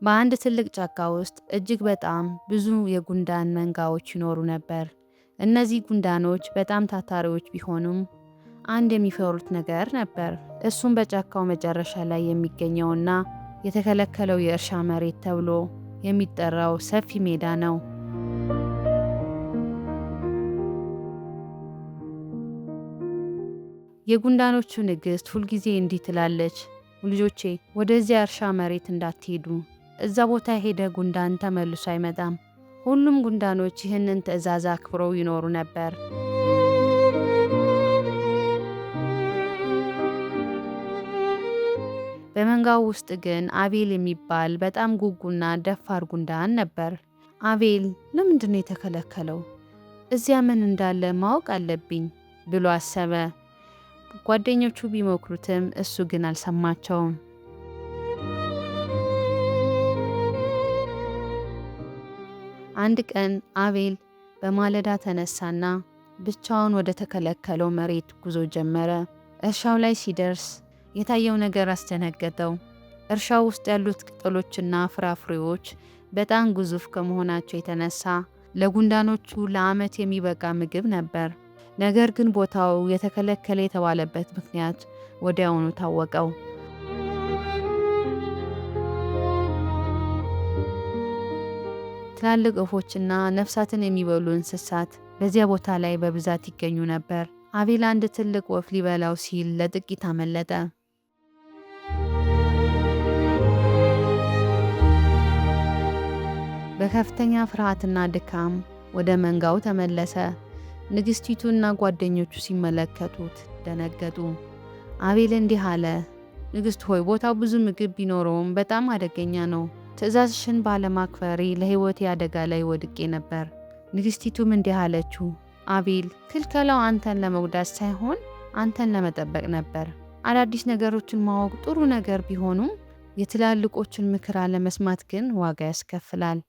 በአንድ ትልቅ ጫካ ውስጥ እጅግ በጣም ብዙ የጉንዳን መንጋዎች ይኖሩ ነበር። እነዚህ ጉንዳኖች በጣም ታታሪዎች ቢሆኑም አንድ የሚፈሩት ነገር ነበር። እሱም በጫካው መጨረሻ ላይ የሚገኘውና የተከለከለው የእርሻ መሬት ተብሎ የሚጠራው ሰፊ ሜዳ ነው። የጉንዳኖቹ ንግሥት ሁልጊዜ እንዲህ ትላለች፣ "ልጆቼ፣ ወደዚያ እርሻ መሬት እንዳትሄዱ። እዛ ቦታ የሄደ ጉንዳን ተመልሶ አይመጣም።" ሁሉም ጉንዳኖች ይህንን ትዕዛዝ አክብረው ይኖሩ ነበር። በመንጋው ውስጥ ግን አቤል የሚባል በጣም ጉጉና ደፋር ጉንዳን ነበር። አቤል "ለምንድን ነው የተከለከለው? እዚያ ምን እንዳለ ማወቅ አለብኝ" ብሎ አሰበ። ጓደኞቹ ቢመክሩትም እሱ ግን አልሰማቸውም። አንድ ቀን አቤል በማለዳ ተነሳና ብቻውን ወደ ተከለከለው መሬት ጉዞ ጀመረ። እርሻው ላይ ሲደርስ የታየው ነገር አስደነገጠው። እርሻው ውስጥ ያሉት ቅጠሎችና ፍራፍሬዎች በጣም ግዙፍ ከመሆናቸው የተነሳ ለጉንዳኖቹ ለዓመት የሚበቃ ምግብ ነበር። ነገር ግን ቦታው የተከለከለ የተባለበት ምክንያት ወዲያውኑ ታወቀው። ትላልቅ ወፎችና ነፍሳትን የሚበሉ እንስሳት በዚያ ቦታ ላይ በብዛት ይገኙ ነበር። አቤል አንድ ትልቅ ወፍ ሊበላው ሲል ለጥቂት አመለጠ። በከፍተኛ ፍርሃትና ድካም ወደ መንጋው ተመለሰ። ንግሥቲቱና ጓደኞቹ ሲመለከቱት ደነገጡ። አቤል እንዲህ አለ፣ "ንግሥት ሆይ፣ ቦታው ብዙ ምግብ ቢኖረውም በጣም አደገኛ ነው። ትዕዛዝሽን ባለማክበሬ ለሕይወቴ አደጋ ላይ ወድቄ ነበር።" ንግሥቲቱም እንዲህ አለችው፣ "አቤል፣ ክልከላው አንተን ለመጉዳት ሳይሆን አንተን ለመጠበቅ ነበር። አዳዲስ ነገሮችን ማወቅ ጥሩ ነገር ቢሆኑም የትላልቆችን ምክር አለመስማት ግን ዋጋ ያስከፍላል።"